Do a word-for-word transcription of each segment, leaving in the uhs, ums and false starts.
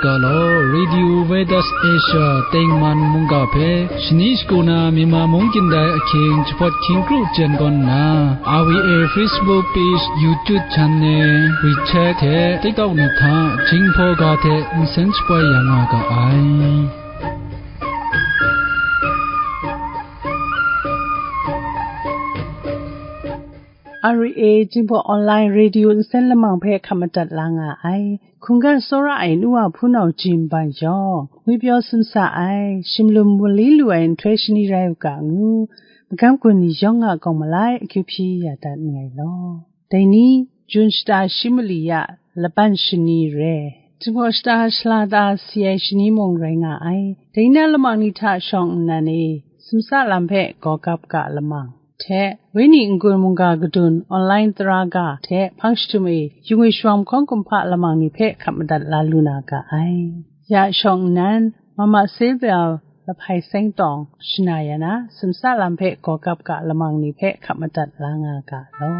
Ga law, Radio Veritas Asia tengman mungga hpe shani shagu na Myanmar mung kyin dai ahkying jahpawt hkying kru jen gawn nna, R V A Facebook page, YouTube channel, WeChat hte TikTok ni hta Jinghpaw ga hte nsen shapoi ya nga ga ai. R V A Jinghpaw Online Radio nsen lamang hpe hkap madat la nga ai. Hkungga tsawra ai nu wa hpunau jin ban yawng, ngwi pyaw sumsa ai, shimlum wunli lu ai nhtoi shani rai u ga ngu, magam gun ni yawng a kawng malai akyu hpyi ya dat nngai law. Dai ni, Jun shata shi mali ya, laban shani re, Jinghpaw shata shalata si ai shani mung rai nga ai. Dai na lamang ni hta shawng nnan e, sumsa lam hpe gawgap ga lamang hte, Wenyi n-gun mungga kadun online tara ga hte hpang jahtum e, yu ngwi shawng hkawng kumhpa lamang ni hpe hkap madat la lu na ga ai. Ya shawng nnan, Mama Sylvia Lahpai Seng Tawng shana ya na, sumsa lam hpe gawgap ga lamang ni hpe hkap madat la nga ga law.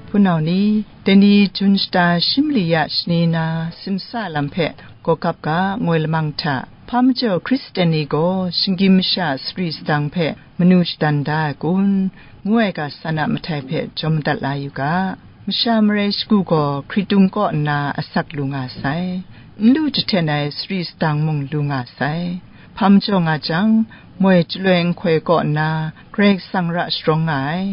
Hpunau ni, dai ni Jun shata shi mali ya shani na simsa lam hpe gawgap ga ngoi lamang hta, hpa majaw Hkristan ni gaw shinggyim masha sari sadang hpe manu shadan da ai kun, ngu ai ga san a mahtai hpe jawm madat la yu ga. Masha marai shagu gaw hkritung kaw nna asak lu nga sai, n lu jahten ai sari sadang mung lu nga sai. Hpa majaw nga jang, moi chyaloi nhtoi kaw nna Karai Kasang ra sharawng nga ai,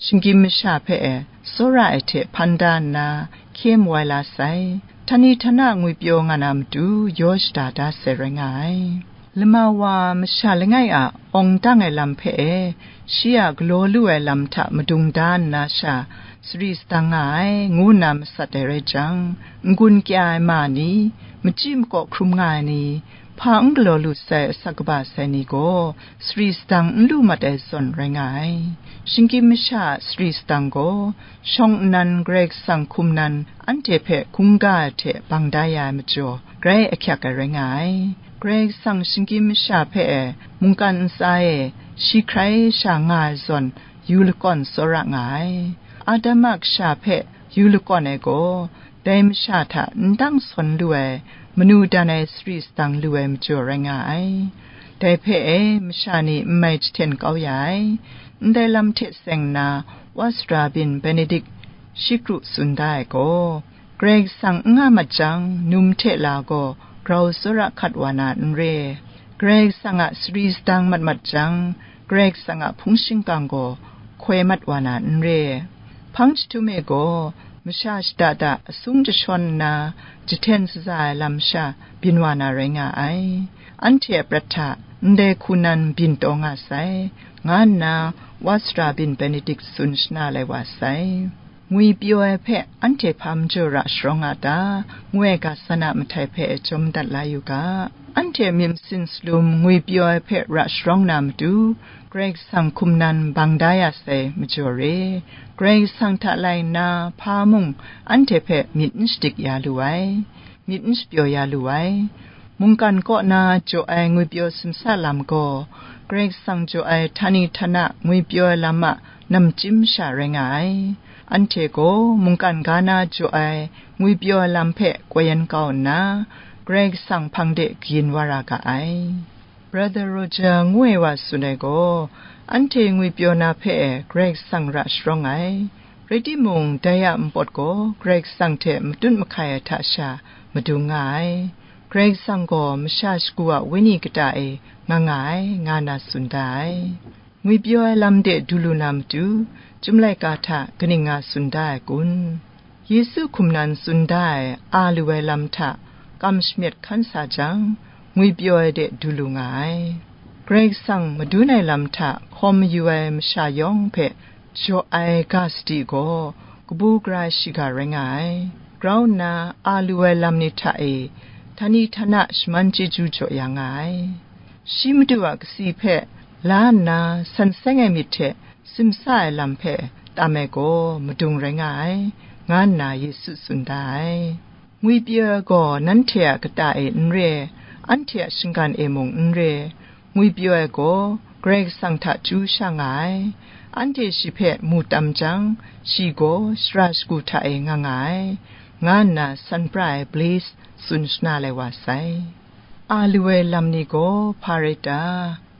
shinggyim masha hpe e tsawra ai hte hpan da nna hkye mawai la sai. Htani htana ngwipyaw nga na matu yaw shada da sai rai nga ai. Lama wa masha langai a awng dang ai lam hpe e, shi a galaw lu ai lam hta madung da nna sha sari sadang nga ai, ngu nna masat ai rai jang, n-gun kya ai ma ni, machyi makaw hkrum nga ai ni, hpa n galaw lu sai asak kaba sai ni gaw, sari sadang n lu mat ai zawn rai nga ai. Shinggyim masha a sari sadang gaw, shawng nnan Karai Kasang hkum nan anhte hpe hkungga ai hte bang da ya ai majaw, grai ahkyak ai rai nga ai. Karai Kasang shinggyim masha hpe e, mungkan ntsa e, shi hkrai sha nga ai zawn, yu lakawn tsawra nga ai. Adam a kasha hpe yu lakawn ai gaw, dai masha hta n dang sawn lu ai, manu dan ai sari sadang lu ai majaw rai nga ai. Dai hpe e, masha ni n mai jahten kau ya ai. Ndai lam hte seng nna, Wa sara byin Benedict shi kru tsun da ai gaw, Karai Kasang n nga mat jang, num hte la gaw grau tsawra hkat wa na n re. Karai Kasang a sari sadang mat mat jang, Karai Kasang a hpung shingkang gaw hkoi mat wa na n re. Hpang jahtum e gaw, masha shada da asung jashawn nna, jahten shaza ai lam sha byin wa na rai nga ai. Anhte a prat hta ndai hku nan byin taw nga sai, nga nna Wa sara byin Benedict tsun shana lai wa sai. Ngwipyaw ai hpe anhte hpa majaw ra sharawng a ta? Ngu ai ga san a mahtai hpe jawm dat la yu ga. Anhte myit masin salum ngwipyaw ai hpe ra sharawng na matu, Karai Kasang hkum nan bang da ya sai majaw re. Karai Kasang hta lai nna, hpa mung anhte hpe myit n shadik ya lu ai, myit n shapyaw ya lu ai. Mungkan kaw na jaw ai ngwipyaw simsa lam gaw, Karai Kasang jaw ai htani htana ngwipyaw ai lam a namchyim sha rai nga ai. Anhte gaw mungkan ga na jaw ai ngwipyaw ai lam hpe koi yan kau nna, Karai Kasang hpang de kayin wa ra ga ai. Brother Roger ngu ai wa tsun ai gaw, anhte ngwipyaw na hpe Karai Kasang ra sharawng ai. Rai timung, dai a npawt gaw Karai Kasang hte matut mahkai ai hta sha madung nga ai. Karai Kasang gaw masha shagu a wenyi kata e nga nga ai, nga na tsun da ai. Ngwipyaw ai lam de du lu na matu, Chyum laika hta kaning nga tsun da ai kun? Yesu hkum nan tsun da ai a lu ai lam hta kam shamyet hkan sa jang, ngwipyaw ai de du lu nga ai. Karai Kasang madun ai lam hta hkawm mayu ai masha yawng hpe jaw ai ga sadi gaw, kabu gara shiga rai nga ai. Grau nna a lu ai lam ni hta e htani htana shaman chyeju jaw ya nga ai. Shi Madu a kasi hpe la nna san seng ai myit hte simsa ai lam hpe tam ai gaw madung rai nga ai. nga nna Yesu tsun da ai. Ngwipyaw ai gaw nanhte a kata e n re, anhte a shinggan e mung n re, ngwipyaw ai gaw Karai Kasang hta chyu sha nga ai. Anhte shi hpe mu tam jang, shi gaw shara shagu hta e nga nga ai, nga nna san pra ai Blaise tsun shana lai wa sai. A lu ai lam ni gaw hpa rai ta?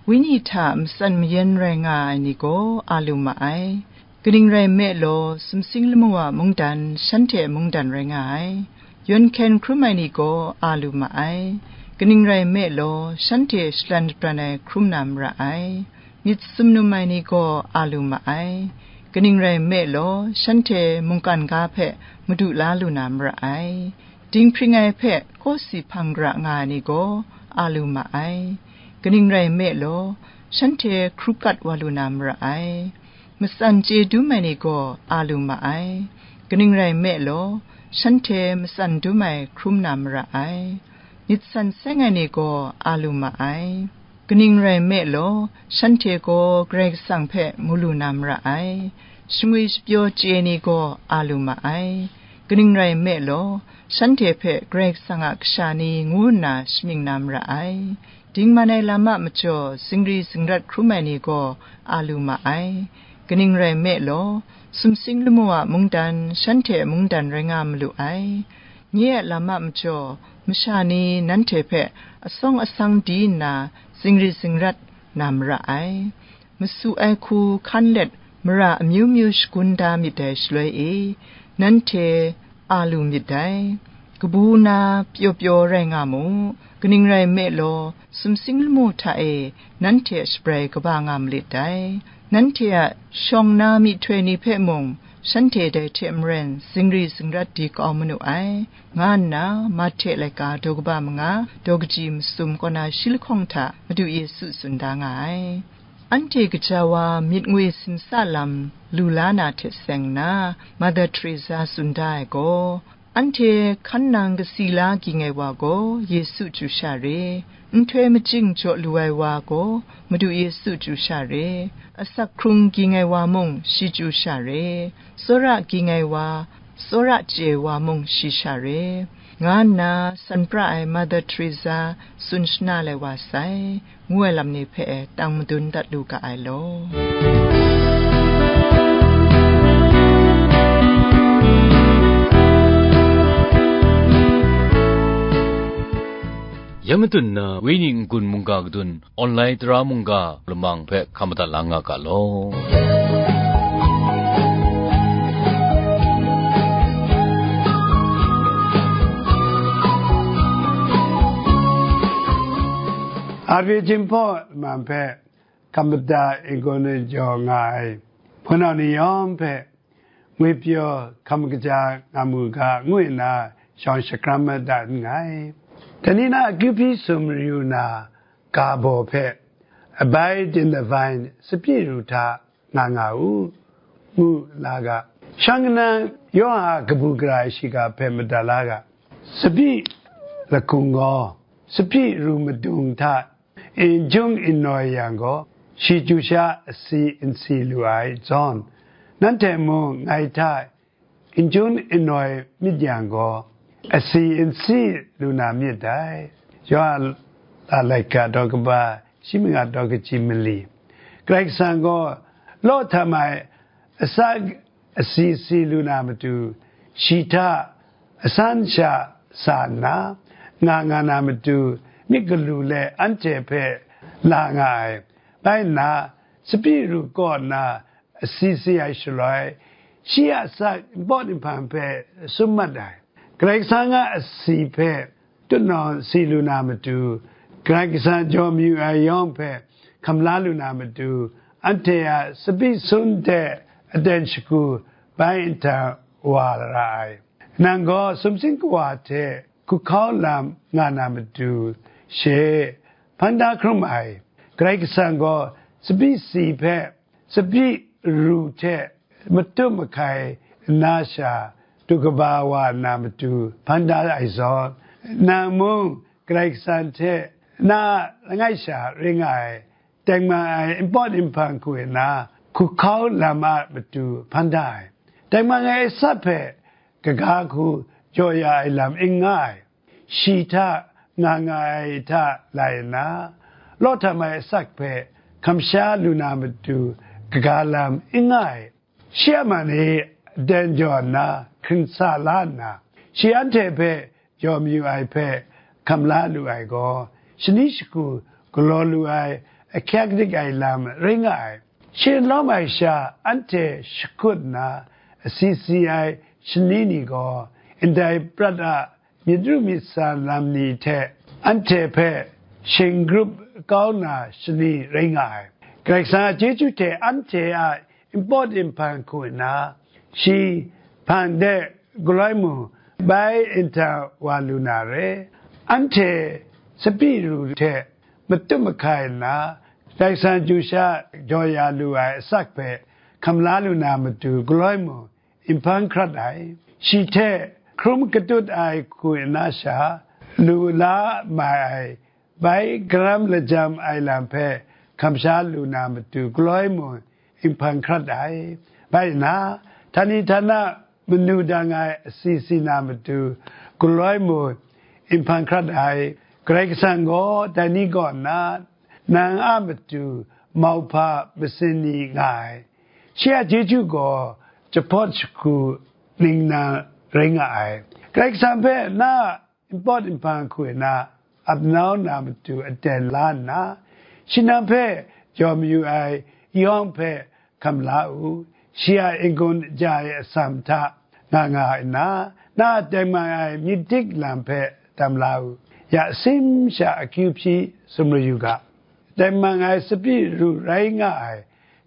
Wenyi hta matsan mayan rai nga ai ni gaw a lu ma ai. Kaning rai nme law, sumsing lamu a mungdan shanhte mungdan rai nga ai. Yawn hkyen hkrum ai ni gaw a lu ma ai. Kaning rai nme law, shanhte shalan shabran ai hkrum na mara ai. Myit sumnum ai ni gaw a lu ma ai. Kaning rai nme law, shanhte mungkan ga hpe madu la lu na mara ai. Dinghpring ai hpe kawsi hpang gara nga ai ni gaw a lu ma ai. Kaning rai nme law, shanhte hkru kat wa lu na mara ai. Matsan chye dum ai ni gaw a lu ma ai. Kaning rai nme law, shanhte matsan dum ai hkrum na mara ai. Myit san seng ai ni gaw a lu ma ai. Kaning rai nme law, shanhte gaw Karai Kasang hpe mu lu na mara ai. Shangwi shapyaw chye ni gaw a lu ma ai. Kaning rai nme law, shanhte hpe Karai Kasang a kasha ni ngu nna shamying na mara ai. Dingman ai lam a majaw zingri zingrat hkrum ai ni gaw a lu ma ai. Kaning rai nme law, sumsing lamu a mungdan shanhte mungdan rai nga malu ai. Nye a lam a majaw, masha ni nanhte hpe asawng asang di nna zingri zingrat na mara ai. Masu ai hku hkan let mara amyu myu shagun da myit dai shaloi e, nanhte a lu myit dai. Kabu na pyaw pyaw rai nga mu, kaning rai nme law, sumsing lamu hta e nanhte a shabrai kaba nga malit dai. Nanhte a shawng na myihtoi ni hpe mung, shanhte dai hte maren zingri zingrat di kau manu ai, nga nna Mahte laika daw kaba manga, daw kaji masum kaw na shi lahkawng hta Madu Yesu tsun da nga ai. Anhte gaja wa myit ngwi simsa lam lu la na hte seng nna, Mother Teresa tsun da ai gaw, anhte hkan nang kasi la ging ai wa gaw Yesu chyu sha re, nhtoi majing jaw lu ai wa gaw Madu Yesu chyu sha re, asak hkrung ging ai wa mung shi chyu sha re, tsawra ging ai wa, tsawra chye ai wa mung shi sha re, nga nna san pra ai Mother Teresa tsun shana lai wa sai, ngu ai lam ni hpe tang madun dat lu ga ai law. Ya matun na Wenyi n-gun mungga kadun online tara mungga lamang hpe hkam madat la nga ga law. Arve Jinghpaw lamang hpe hkam madat n-gun jaw nga ai hpunau ni yawng hpe ngwi pyaw hkam kaja nga mu ga, ngu nna shawng shakram madat nngai. Dai ni na akyu hpyi sum yu na ga baw hpe, Abide in the vine, tsapyi ru hta nga nga u, ngu la ga. Shang nna Yawhan a kabu gara ai shiga hpe madat la ga. Tsapyi lakung gaw, tsapyi ru madung hta n jung n noi yang gaw, shi chyu sha asi n si lu ai zawn, nanhte mung ngai hta n jung n noi myit yang gaw, asi n si lu na myit dai. Yawhan a laika daw kaba shi manga daw kaji mali. Karai Kasang gaw law htam ai asak asi si lu na matu, shi hta asan sha sa nna, nga nga na matu, myit galu let anhte hpe la nga ai. Bai nna, tsapyi ru kaw nna asi si ai shaloi, shi a asak npawt nhpang hpe sum mat ai. Karai Kasang a asi hpe tutnawng si lu na matu, Karai Kasang jaw mayu ai yawng hpe hkam la lu na matu, anhte a tsabyi sun hte aten shagu bai nhtang wa ra ai. Nang gaw sumsing kawa hte hkuhkau lam nga na matu she hpan da hkrum ai. Karai Kasang gaw tsabyi si hpe tsabyi ru hte matup mahkai nna sha, du kaba wa nna matu hpan da ai zawn, nang mung Karai Kasang hte na langai sha ring nga ai, tengman ai npawt nhpang hku nna hkuhkau lam a matu hpan da ai. Tengman ai asak hpe kaga hku jaw ya ai lam n nga ai. Shi hta nga nga ai hta lai nna, law htam ai asak hpe hkamsha lu na matu kaga lam n nga ai. Shi a man e aten jaw nna hkring sa la nna, shi anhte hpe jaw mayu ai hpe hkam la lu ai gaw, shani shagu galaw lu ai ahkyak dik ai lam rai nga ai. Shi n lawm ai sha anhte shakut nna asi si ai shani ni gaw, ndai prat a myit ru myit san lam ni hte anhte hpe shing grup kau na shani rai nga ai. Karai Kasang a chyeju hte anhte a npawt nhpang hku nna, shi hpang de galoi mung bai nhtang wa lu na re. Anhte tsapyi ru hte matut mahkai nna, Karai Kasang chyu sha jaw ya lu ai asak hpe hkam la lu na matu galoi mung nhpang hkrat ai. Shi hte hkrum katut ai hku nna sha, lu la mai ai bai karam lajam ai lam hpe hkamsha lu na matu galoi mung nhpang hkrat ai. Bai nna, htani htana manu dang ai asi si na matu galoi mung nhpang hkrat ai. Karai Kasang gaw dai ni kaw nna nang a matu mauhpa masin ni nga ai. Shi a chyeju gaw jahpawt shagu ning na rai nga ai. Karai Kasang hpe na npawt nhpang hku nna ap nau na matu aten la nna, shi nang hpe jaw mayu ai yawng hpe hkam la u. Shi a n-gun ja ai atsam hta nga nga nna, na a tengman ai myit dik lam hpe dam la u. Ya simsha akyu hpyi sumru yu ga. Tengman ai tsapyi ru rai nga ai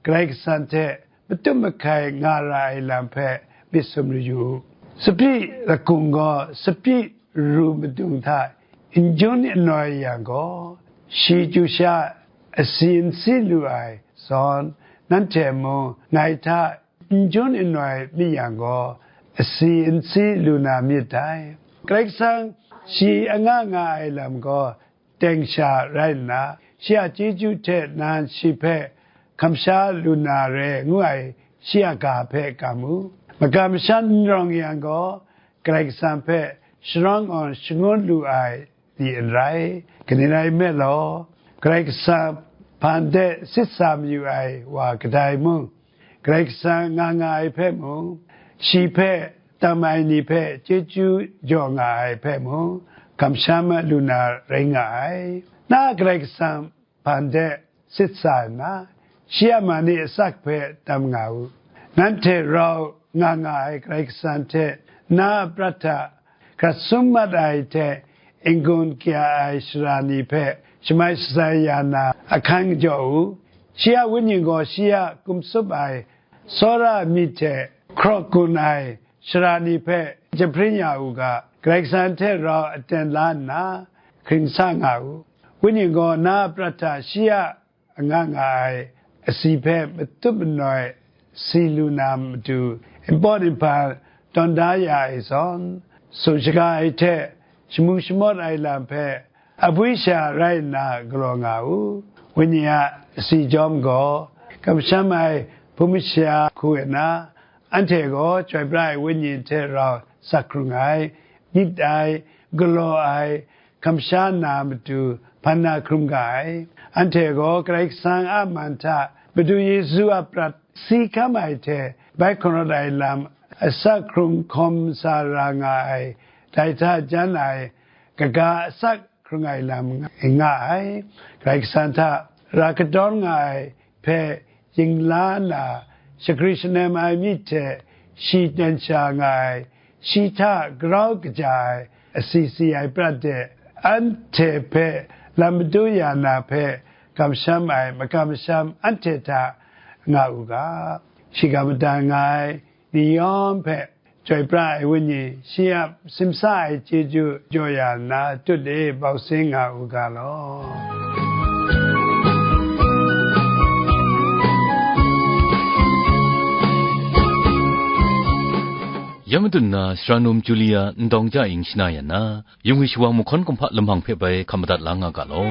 Karai Kasang hte matut mahkai nga ra ai lam hpe myit sumru yu u. Tsapyi lakung gaw tsapyi ru madung hta n jun n noi yang gaw, shi chyu sha asi n si lu ai zawn, nanhte mung ngai hta n jun n noi mi yang gaw, asi n si lu na myit dai. Karai Kasang shi anga nga ai lam gaw teng sha rai nna, shi a chyeju hte nan shi hpe hkamsha lu na re ngu ai shi a ga hpe kam u. Makam shan n rawng yang gaw, Karai Kasang hpe sharawng awn shangun lu ai ni n rai. Kaning rai nme law, Karai Kasang hpan de sit sa mayu ai wa kadai mung, Karai Kasang nga nga ai hpe mung, shi hpe tam ai ni hpe chyeju jaw nga ai hpe mung, kamsham lu na rai nga ai. Na Karai Kasang hpan de sit sa nna, shi a man e asak hpe tam nga u. Nanhte rau nga nga ai Karai Kasang hte na a prat hta hkrat sum mat ai hte n-gun kya ai sara ni hpe shamai shatsai ya na ahkang jaw u. Shi a wenyi gaw shi a kum tsup ai tsawra myit hte hkrawk gun ai sara ni hpe jahpring ya u ga, Karai Kasang hte rau aten la nna hkring sa nga u. Wenyi gaw na a prat hta shi a anga nga ai asi hpe matut manoi si lu na matu, npawt nhpa tawn da ya ai zawn, sum shaga ai hte shamu shamawt ai lam hpe abwi sha rai nna galaw nga u. Wenyi a asi jawm gaw kamsham ai hpung masha hku nna, anhte gaw Chyoi Pra ai Wenyi hte rau sak hkrung ai, myit ai, galaw ai, kamsha na matu hpan na hkrum ga ai. Anhte gaw Karai Kasang a man hta Madu Yesu a prat si hkam ai hte bai hkungrawt ai lam asak hkrung hkawm sa ra nga ai, dai hta jan ai kaga asak hkrung ai lam nga ai. Karai Kasang hta ra kadawn nga ai hpe yin la na, shagri shanem ai myit hte shi ten sha nga ai, shi hta grau kaja ai, asi si ai prat de, anhte hpe lam madu ya na hpe kamsham ai, makamsham anhte hta nga u ga, shiga madan nga ai ni yawng hpe Chyoi Pra ai Wenyi shi a simsa ai chyeju jaw ya nna tut e bau sin nga u ga law. Ya madun na, Sara Num Julia Ndawng Ja Ing shana ya na, yung ai shawang mahkawn kumhpa lamang hpe bai hkam madat la nga ga law.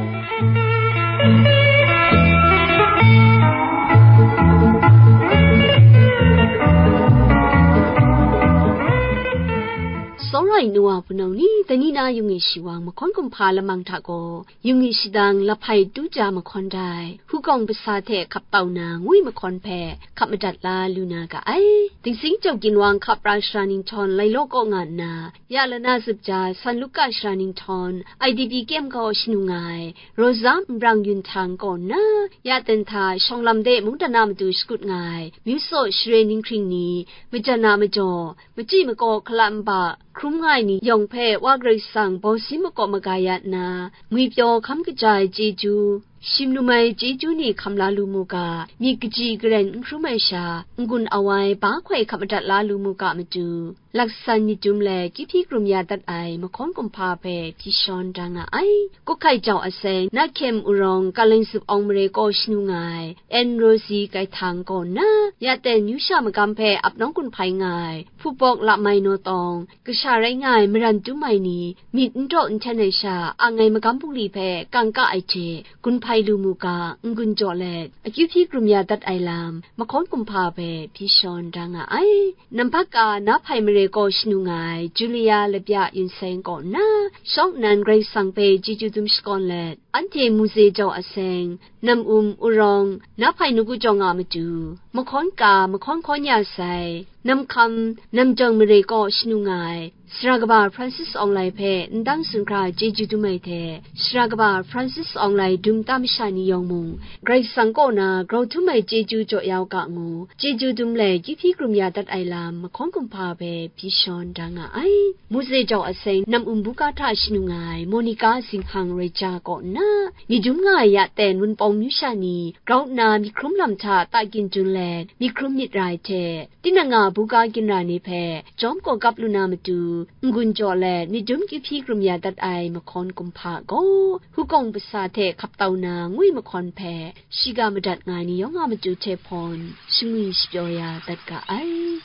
Ai nu wa hpunau ni, dai ni na yung e shi wang mahkawn kumhpa lamang hta gaw, yung e shadang lahpai tu ja mahkawn dai, hugawng pasa hte hkap tau na ngwi mahkawn hpe hkap madat la lu na ga ai. Dingsing Chyawk Ginwang hkap ra sara ninghtawn lai law kaw nga nna, ya lana zup ja San Luka sara ninghtawn, I D P kyem kaw shanu nga ai, Rosa Nbrang Yun Htang kaw nna, ya ten hta shawng lam de mungdan a matu shakut nga ai, myu tsaw share ninghkring ni, majan a majaw, machyi makaw hkala nba hkrum nga ai ni yawng hpe Wa Karai Kasang bawsin makaw maga ya nna, ngwipyaw hkam kaja ai chyeju, shim lum ai chyeju ni hkam la lu mu ga, myit kaji karen n hkrum ai sha, n-gun awai ba hkoi hkap madat la lu mu ga matu, laksan myit dum let kyu hpyi krum ya dat ai mahkawn kumhpa hpe hpyi shawn da nga ai. Kawhkai jau aseng, na hkyem urawng, Kaleng Zup Awng Mare kaw shanu nga ai, N Rosie Kai Htang kaw nna, ya ten yu sha magam hpe ap nawng gun hpai nga ai, Hpupawk Lamai Naw Tawng, kasha rai nga ai maran tum ai ni, myit n daw n hten ai sha, ang ai magam bungli hpe kangka ai hte, gun hpai lu mu ga, n-gun jaw let, akyu hpyi krum ya dat ai lam, mahkawn kumhpa hpe hpyi shawn da nga ai. Nampak ka na hpai mare kaw shanu nga ai Julia Labya Yun Seng kaw nna, shawng nnan Karai Kasang hpe chyeju dum shakawn let, anhte Muze jau aseng, nam um, urawng, na hpai nagu jawng a matu, mahkawn ka, mahkawn hkawn ya sai, namhkam, namjawng mare kaw shanu nga ai, Sara kaba Francis Awng Lai hpe n dang zun hkra chyeju dum ai hte, Sara kaba Francis Awng Lai dum ta masha ni yawng mung, Karai Kasang kaw na grau htum ai chyeju jaw ya u ga ngu, chyeju dum let kyu hpyi krum ya dat ai lam mahkawn kumhpa hpe hpyi shawn da nga ai. Muze jau aseng, nam um buga hta shanu nga ai Monica Zinghang Rai Ja kaw nna, myit dum nga ai ya ten Wunpawng myu sha ni grau nna myit hkrum lam hta ta gyin dun let, myit hkrum myit ra ai hte, tinang a buga ginra ni hpe jawm kawgap lu na matu, n-gun jaw let myit dum kyu hpyi krum ya dat ai mahkawn kumhpa gaw, hugawng pasa hte hkap tau na ngwi mahkawn hpe shiga madat nga ai ni yawng a matu hte hpawn, shangwi shapyaw ya dat ga ai.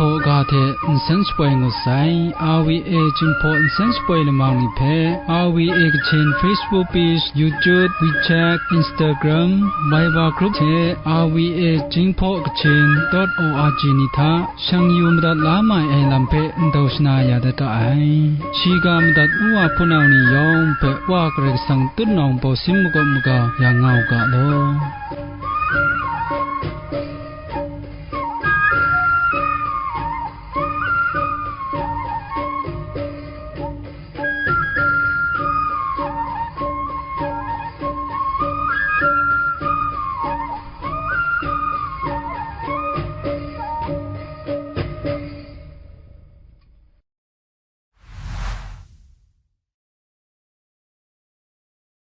hpaw ga hte nsen shapoi ngut sai. R V A Jinghpaw nsen shapoi lamang ni hpe R V A Kachin Facebook page, YouTube, WeChat, Instagram, Viber group hte R V A Jinghpaw Kachin dot O R G ni hta shang yu madat la mai ai lam hpe ndau shana ya dat ga ai. Shiga madat u wa hpunau ni yawng hpe Wa Karai Kasang tutnawng bau sin makawp maga ya nga u ga law.